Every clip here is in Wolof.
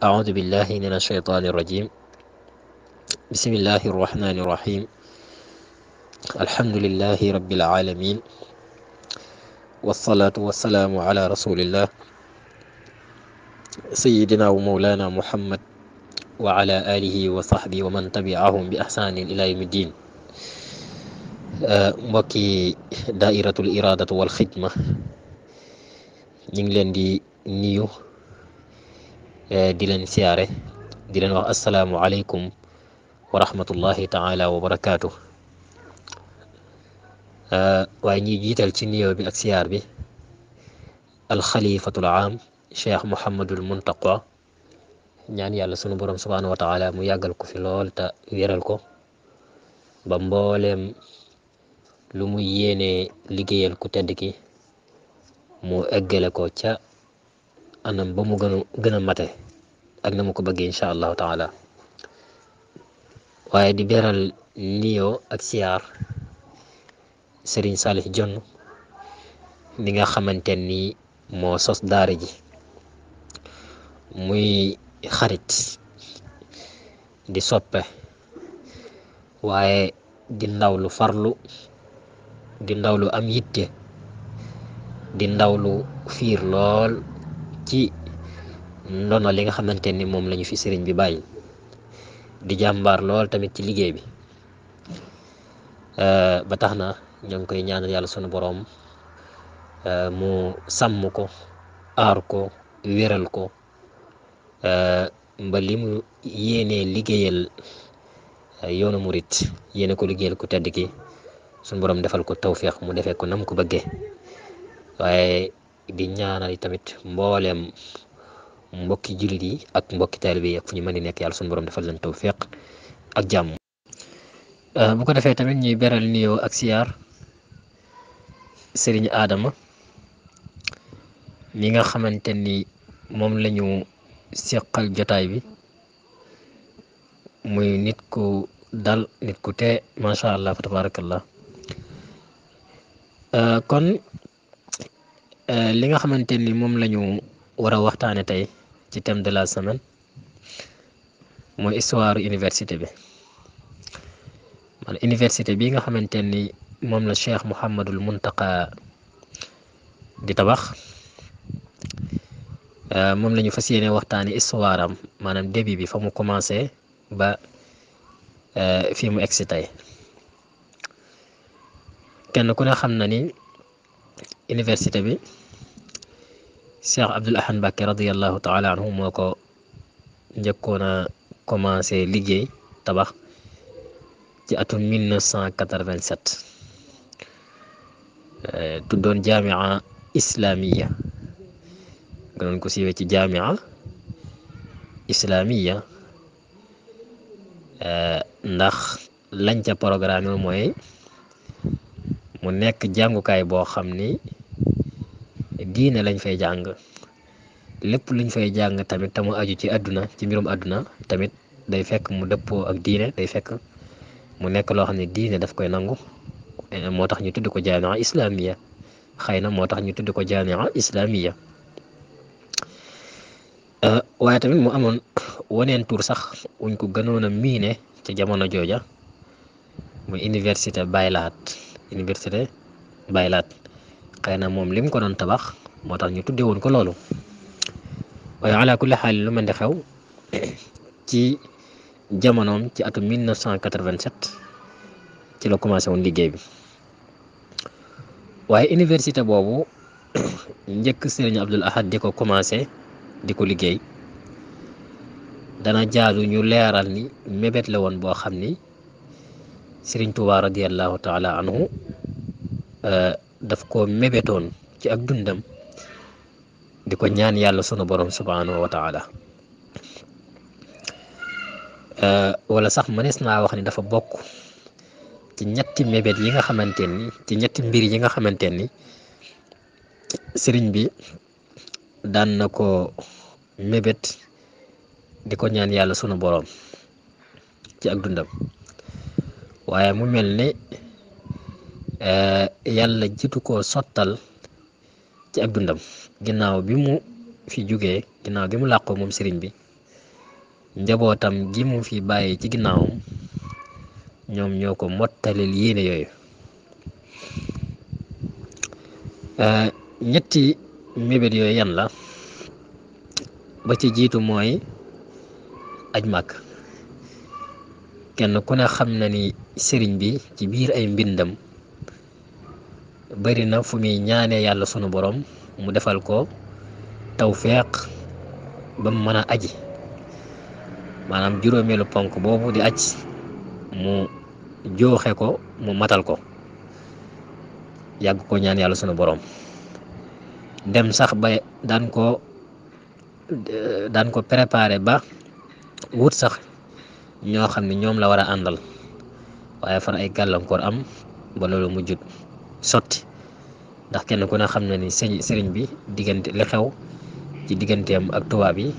أعوذ بالله من الشيطان الرجيم. بسم الله الرحمن الرحيم. الحمد لله رب العالمين، والصلاة والسلام على رسول الله سيدنا ومولانا محمد وعلى آله وصحبه ومن تبعهم بإحسان إلى يوم الدين. mbokki daairatul iradatu wal xidma ñu ngi leen di nuyu di leen siyaare di leen wax asalaamu aleykum wa rahmatullahi taala wa barakaatu. waaye ñuy jiital ci nuyoo bi ak siyaar bi alxalifatul aam cheikh Mouhamadul Muntaqa, ñaan yàlla sunu borom subhaanahu wa taala mu yàggal ko fi lool te wéral ko ba mbooleem lu mu yéenee liggéeyal ku tedd ki mu eggale ko ca anam ba mu gën a mate ak na mu ko bëggee incha allahu taala. waaye di beral niyoo ak siyaar Serigne Salih Jonn mi nga xamante ni moo sos daara ji, muy xarit di soppe waaye di ndaw lu farlu, di ndaw lu am yitte, di ndaw lu fiir lool ci ndono li nga xamante ni moom lañu fi sëriñ bi bàyyi, di jàmbaar lool tamit ci liggéey bi. ba tax na ñoo ngi koy ñaanal yàlla sunu boroom mu sàmm ko, aar ko, wéral ko ba li mu yéenee liggéeyal yoonu murit, yéene ko liggéeyal ku tedd ki sunu boroom defal ko tawféex mu defee ko nam ko bëggee. waaye di ñaanal tamit mbooleem mbokki jullit yi ak mbokki taalibe yi ak fu ñu mën di nekk, yàlla sunu boroom defal leen tawféex ak jàmm. bu ko defee tamit ñuy beral nuyoo ak siyaar Sëriñ Adama mi nga xamante ni moom lañu seqal jotaay bi, muy nit ku dal, nit ku tee macha allah fa tabarakallah. kon li nga xamante ni moom lañu war a waxtaane tey ci thème de la semaine mooy histoire université bi. man université bi nga xamante ni moom la Cheikh Mouhamadul Muntaqa di tabax, moom la ñu fas yéene waxtaani histoire am, maanaam début bi fa mu commencé ba fii mu egsi tey. kenn ku ne xam na ni université bi Cheikh Abdoul Ahad Mbacké radiyallahu taala anhu moo ko njëkkoon a commencé liggéey tabax ci atum 1987, tuddoon jamia islamiya, gënoon ko siiwee ci jamia islamiya, ndax lañ ca programme mooy mu nekk jàngukaay boo xam ni diine lañ fay jàng, lépp luñ fay jàng tamit te mu aju ci àdduna, ci mbirum àdduna tamit day fekk mu dëppoo ak diine, day fekk mu nekk loo xam ne diine daf koy nangu. moo tax ñu tudd ko jamia islamiya, xëy na moo tax ñu tudd ko jamia islamiya. waaye tamit mu amoon waneen tur sax wuñ ko gënoon a miine ci jamono jooja, muy université Baylaat. université Baylaat xëy na moom lim ko doon tabax moo tax ñu tuddee woon ko loolu. waaye ala kulli xaal lu mën di xew ci jamonoom ci atum 1987 ci la commencé woon liggéey bi. waaye université boobu njëkk Sëriñ Abdoul Ahad di ko commencé di ko liggéey, dana jaadu ñu leeral ni mébét la woon boo xam ni Sëriñ Tuubaa radiyallahu taala anhu daf ko mébétoon ci ak dundam, di ko ñaan yàlla sunu borom subhanahu wa taala. wala sax mënees naa wax ni dafa bokk ci ñetti mébét yi nga xamante ni, ci ñetti mbir yi nga xamante ni sëriñ bi daan na ko mébét di ko ñaan yàlla sunu borom ci ak dundam. waaye mu mel ni yàlla jiitu koo sottal ci ak dundam, ginnaaw bi mu fi jógee, ginnaaw bi mu làqoo moom sëriñ bi njabootam gi mu fi bàyyi ci ginnaawam ñoom ñoo ko mottalil yéene yooyu. ñetti mébét yooyu yan la? ba ci jiitu mooy aj màkk. kenn ku ne xam na ni sëriñ bi ci biir ay mbindam bari na fu muy ñaanee yàlla sunu borom mu defal ko tawfeex ba mu mën a aji, maanaam juróomeelu ponk boobu di aj mu jooxe ko, mu matal ko, yàgg ko ñaan yàlla sunu borom. dem sax ba daan ko préparé ba wut sax ñoo xam ne ñoom la war a àndal, waaye far ay gàllankoor am ba loolu mujjut sotti, ndax kenn ku ne xam na ni sëriñ bi diggante li xew ci digganteem ak tubaab yi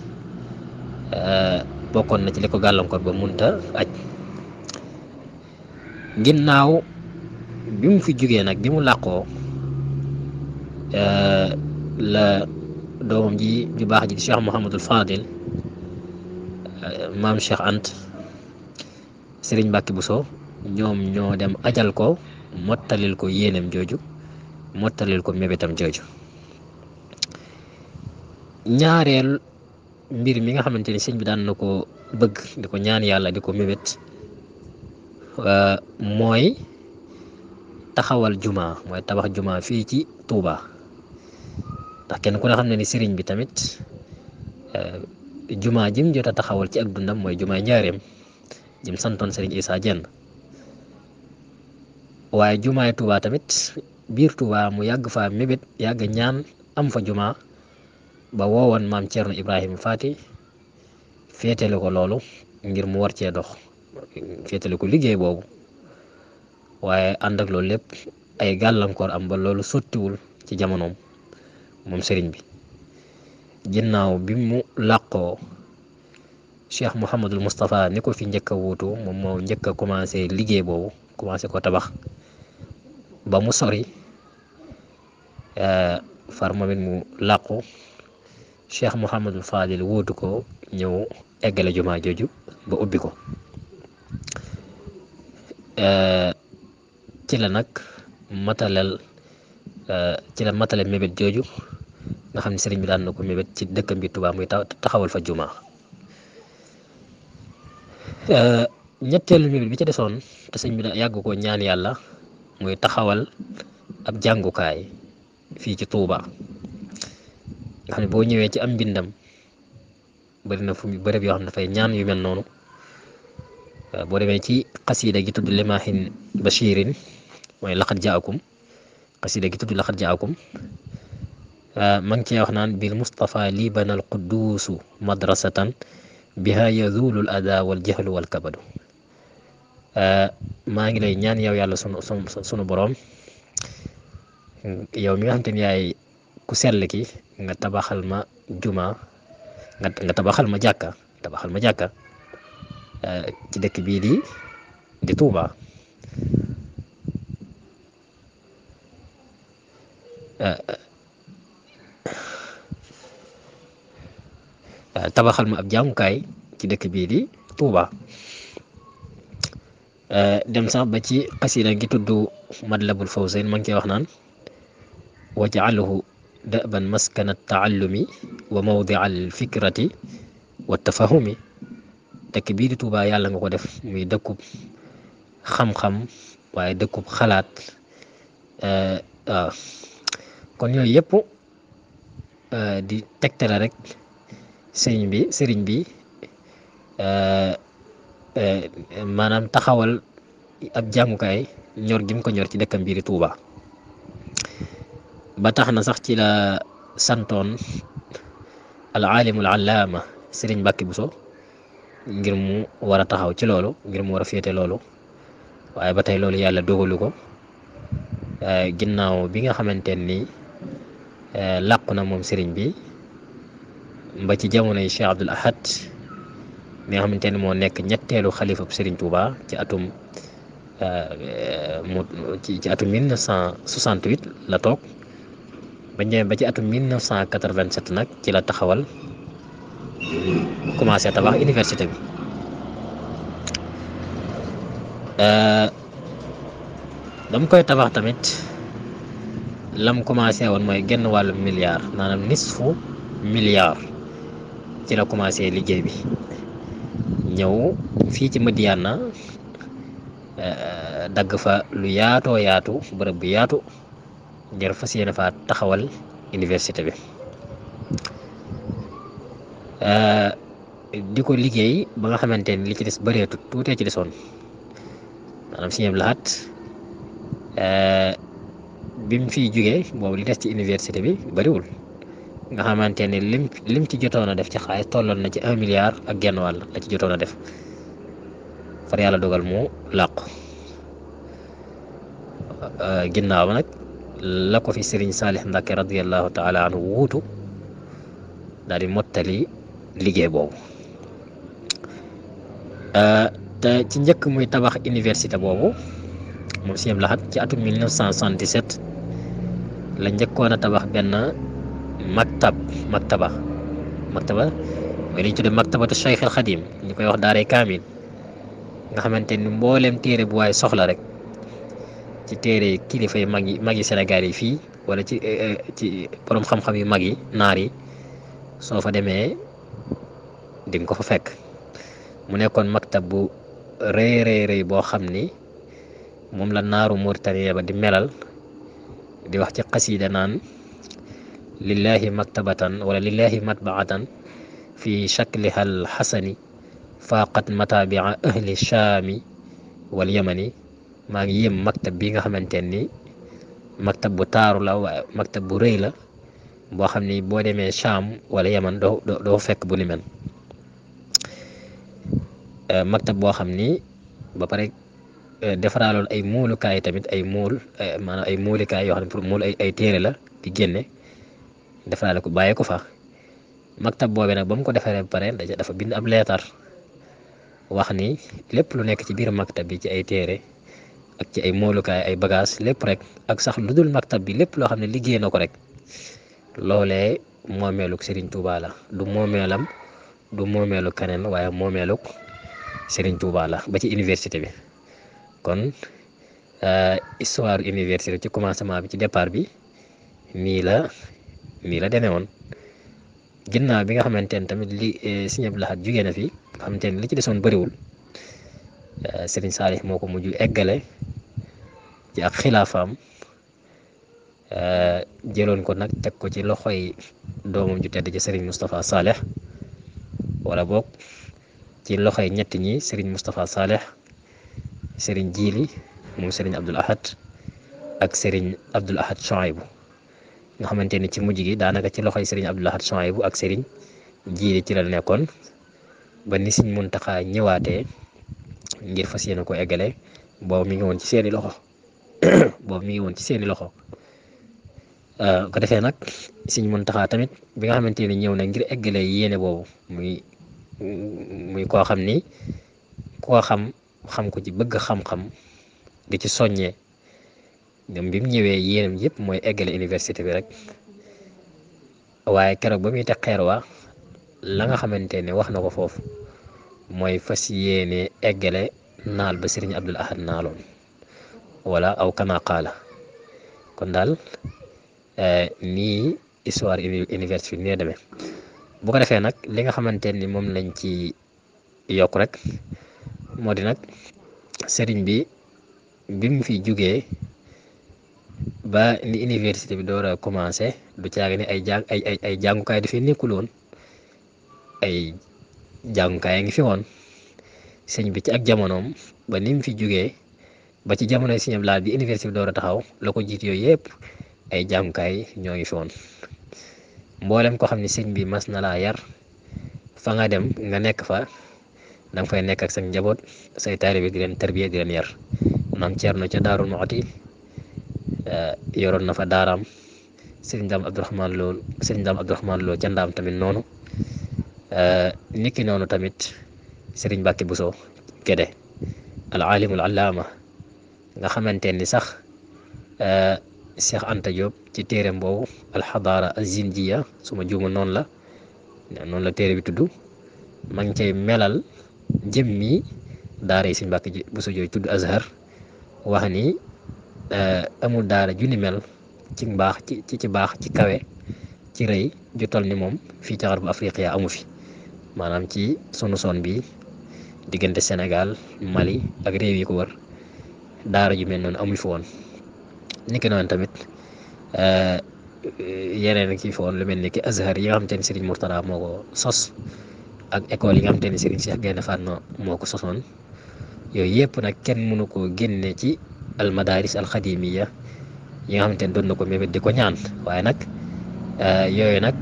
bokkoon na ci li ko gàllankoor ba munta aj. ginnaaw bi mu fi jógee nag, bi mu làqoo, la doomam ji ju baax ji di Cheikh Mouhamadul Fadil, maam Cheikh Ant, Sëriñ Mbàkke Buso, ñoom ñoo dem ajal ko, mottalil ko yéenem jooju, mottalil ko mébétam jooju. ñaareel mbir mi nga xamante ni sëñ bi daan na ko bëgg, di ko ñaan yàlla, di ko mébét, mooy taxawal juma, mooy tabax juma fii ci Touba. ndax kenn ku ne xam ne ni sëriñ bi tamit juma jim jot a taxawal ci ak dundam mooy jumaay njaareem jim santoon sëriñ Issa Diène. waaye jumaay Touba tamit biir Touba mu yàgg fa mébét, yàgg ñaan am fa juma ba woowoon maam Thierno Ibrahima Faty féetale ko loolu ngir mu war cee dox, féetale ko liggéey boobu. waaye ànd ak loolu lépp ay gàllankoor am ba loolu sottiwul ci jamonoom moom sëriñ bi. ginnaaw bi mu làqoo, Cheikh Mouhamadul Moustapha ni ko fi njëkk a wuutu, moom moo njëkk a commencé liggéey boobu, commencé ko tabax ba mu sori, far moom it mu làqu. Cheikh Mouhamadul Fadil wuutu ko, ñëw eggale jumaa jooju ba ubbi ko. ci la nag matale mébét jooju nga xam ne sëriñ bi daan na ko mébét ci dëkkam bi Tuubaa muy taxawal fa juma. ñetteelu mébét bi ci desoon te sëriñ bi da yàgg ko ñaan yàlla muy taxawal ab jàngukaay fii ci Tuubaa, nga xam ne boo ñëwee ci am mbindam bari na fu bërëb yoo xam ne dafay ñaan yu mel noonu. boo demee ci xasida gi tudd Limaahin Bashirin, mooy laqad jaakum, xasida gi tudd laqad jaakum, ma ngi cee wax naan bil Mustafa lii banal qudduusu madrasatan biha yazulu al ada wal jahlu wal kabadu. maa ngi lay ñaan yow yàlla sunu boroom, yow mi nga xam te ne yaay ku sell ki, nga tabaxal ma juma, nga tabaxal ma jàkka ci dëkk bii di Touba. tabaxal ma ab jàngukaay ci dëkk bii di Touba. dem sax ba ci xasida gi tudd Matlabul Fawzayn, ma ngi koy wax naan waj'alhu da'ban maskana taallumi wa mawdia al fikrati wa tafahumi. dëkk bii di Touba yàlla nga ko def muy dëkkub xam-xam, waaye dëkkub xalaat. waaw kon yooyu yëpp di tegtale rek sëriñ bi maanaam taxawal ab jàngukaay ñor gi mu ko ñor ci dëkkam bii di Touba. ba tax na sax ci la santoon al aalimul allaama sëriñ Mbàkke Buso ngir mu war a taxaw ci loolu, ngir mu war a féete loolu. waaye ba tey loolu yàlla dogalu ko. ginnaaw bi nga xamante ni làqu na moom sëriñ bi, ba ci jamonoy Cheikh Abdoul Ahad mi nga xamante ni moo nekk ñetteelu xalifab sëriñ Touba ci atum ci atum 1968 la toog. ba ñëwee ba ci atum 1987 nag ci la taxawal commencé tabax université bi. dam koy tabax tamit lam commencé woon mooy genn wàllu milliard, maanaam nisfu milliard ci la commencé liggéey bi. ñëw fii ci Madiyana dagg fa lu yaatoo yaatu, bërëb bu yaatu, ngir fas yéene fa taxawal université bi. di ko liggéey ba nga xamante ni li ci des bëreetut, tuutee ci desoon. maanaam Sëñ Abdul Ahad bi mu fiy jógee boobu li des ci université bi bëriwul, nga xamante ne lim ci jotoon a def ci xaalis tolloon na ci 1 milliard ak genn wàll la ci jotoon a def. far yàlla dogal mu làqu. ginnaaw nag la ko fi Sëriñ Saalix Mbàkke radiyallahu taala anhu wuutu daal di mottali liggéey boobu. te ci njëkk muy tabax université boobu moom Sëñ Abdul Ahad ci atum 1977 la njëkkoon a tabax benn maktaba mooy li ñu tuddee maktabatu Cheikh al Xadim, ñu koy wax daaray kaamil, nga xamante ni mbooleem téere bu waaye soxla rek ci téere kilifa yi mag yi Sénégal yi fii, wala ci borom xam-xam yu mag yi naar yi, soo fa demee di nga ko fa fekk. mu nekkoon maktab bu rëy boo xam ni moom la naaru Mauritanie ba di melal, di wax ci xasiida naan lillahi maktabatan wala lillahi matbaatan fi shakliha al xasani faqat matabia ahli shaami wal yamani. maa ngi yéem maktab bi nga xamante ni maktab bu taaru la, waaye maktab bu rëy la boo xam ni boo demee Shaam wala Yaman doo fekk bu ni mel. maktab boo xam ni ba pare defaraaloon ay muulukaay tamit, maanaam ay muulikaay yoo xam ne pour muul ay téere la di génne, defaraale ko bàyyee ko fa. maktab boobee nag ba mu ko defaree ba pare dafa bind ab leetar wax ni lépp lu nekk ci biir maktab bi ci ay téere ak ci ay moolukaay, ay bagage, lépp rek, ak sax lu dul maktab bi, lépp loo xam ne liggéey na ko rek, loolee moomeeluk Serigne Touba la. du moomeelam, du moomeelu keneen, waaye moomeeluk Serigne Touba la ba ci université bi. kon histoire université ci commencement bi, ci départ bi nii la demee woon. ginnaaw bi nga xamante ne tamit li Sëñ Abdul Ahad jugee na fi, nga xamante ne li ci desoon bëriwul, Sëriñ Saalix moo ko mujj eggale ci ak xilaafaam, jëloon ko nag teg ko ci loxoy doomam ju tedd ci Sëriñ Moustapha Saalix, wala boog ci loxoy ñett ñi, Sëriñ Moustapha Saalix, Sëriñ Jiili moom Sëriñ Abdul Ahad ak Sëriñ Abdul Ahad Chouaïbou, nga xamante ni ci mujj gi daanaka ci loxoy Sëriñ Abdul Ahad Chouaïbou ak Sëriñ Jiili ci la nekkoon, ba ni Sëriñ Muntaxa ñëwaatee ngir fas yéene ko eggale. boobu mi ngi woon ci seeni loxo ko defee nag Sëriñ Muntaxa tamit bi nga xamante ni ñëw na ngir eggale yéene boobu, muy koo xam ni koo xam ko ci bëgg xam-xam di ci soññee. ñoom bi mu ñëwee yéenam yëpp mooy eggale université bi rek, waaye keroog ba muy teg xeer wa la nga xamante ne wax na ko foofu mooy fas yéene eggale naal ba Sëriñ Abdul Ahad naaloon, wala aw kama qaala. kon daal nii histoire université bi nii demee. bu ko defee nag li nga xamante ni moom lañ ci yokk rek moo di nag sëriñ bi mu fi jugee ba ni université bi door a commencé, du caagi ni ay jàngukaay dafay nekkul woon, ay jàngukaay a ngi fi woon. sëñ bi ci ak jamonoom ba ni mu fi jugee ba ci jamonoy Sëñ Abdul Ahad bi université bi door a taxaw, la ko jiit yooyu yëpp ay jàngukaay ñoo ngi fi woon. mboolem ko xam ne sëñ bi mas na laa yar, fa nga dem nga nekk fa, danga fay nekk ak sa njaboot, say taalibe di leen tarbiya, di leen yar. maam Ceerno ca Daaru Muxti yoroon na fa daaraam, sëriñ Daam Abdourahman Lo ca Ndaam tamit noonu. niki noonu tamit sëriñ Mbàkke Buso Gédé al alimul allaama, nga xamante ni sax Cheikh Anta Diop ci téereem boobu alxadaara azinjiya, suma juuma noonu la téere bi tudd, ma ngi cay melal jëmmi daara yi Sëñ Mbàkke Buso jooju tudd Azhar wax ni amul daara junni mel ci mbaax ci baax ci kawe ci rëy ju toll ni moom fii ci xarbu Afriqiya amu fi maanaam ci sunu son bi diggante Sénégal Mali ak réew yi ko wër daara ju mel noonu amu fi woon niki noonu tamit yeneen ki fi woon lu mel ni ki Azhar yi nga xamante ni Serigne Mourtada moo ko sos ak école yi nga xamante ni Serigne Cheikh Gaïndé Fatma moo ko sosoon yooyu yëpp nag kenn mënu koo génne ci almadaris alxadimiya yi nga xamante ni doon na ko mébét di ko ñaan waaye nag yooyu nag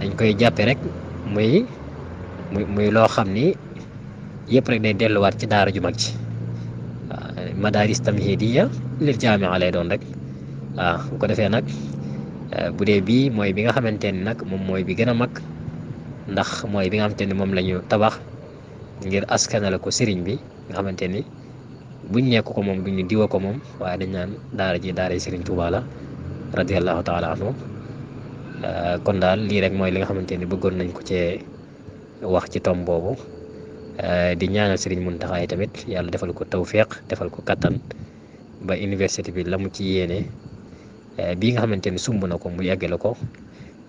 dañ koy jàppe rek muy loo xam ni yëpp rek day delluwaat ci daara ju mag ji waaw madaris tamhidiya lil jaamia lay doon rek waaw bu ko defee nag bu dee bii mooy bi nga xamante ni nag moom mooy bi gën a mag ndax mooy bi nga xamante ni moom la ñu tabax ngir askanale ko sëriñ bi nga xamante ni buñ nekk ko moom duñu diwa ko moom waaye dañ naan daara ji daara sëriñ Tuubaa la radiallahu taala anhu kon daal lii rek mooy li nga xamante ni bëggoon nañ ko cee wax ci tom boobu di ñaanal sëriñ Muntaxa yi tamit yàlla defal ko tawfiq defal ko kattan ba université bi la mu ci yéene bii nga xamante ni sumb na ko mu yeggale ko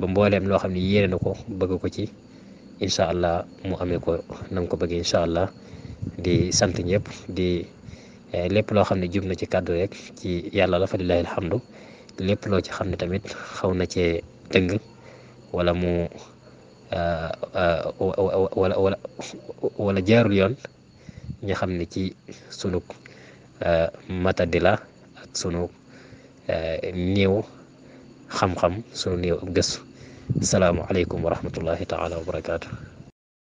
ba mbooleem loo xam ne yéene na ko bëgg ko ci incha allah mu amee ko na nga ko bëggee incha allah di sant ñëpp di lépp loo xam ne jub na ci kàddu rek ci yàlla la fa lillahi alhamdu lépp loo ci xam ne tamit xaw na cee dëng wala mu wala jaarul yoon ñu xam ne ci sunu matadi la ak sunu néew xam-xam sunu néew ak gëstu asalaamualeykum wa rahmatullahi taala wa barakaatu.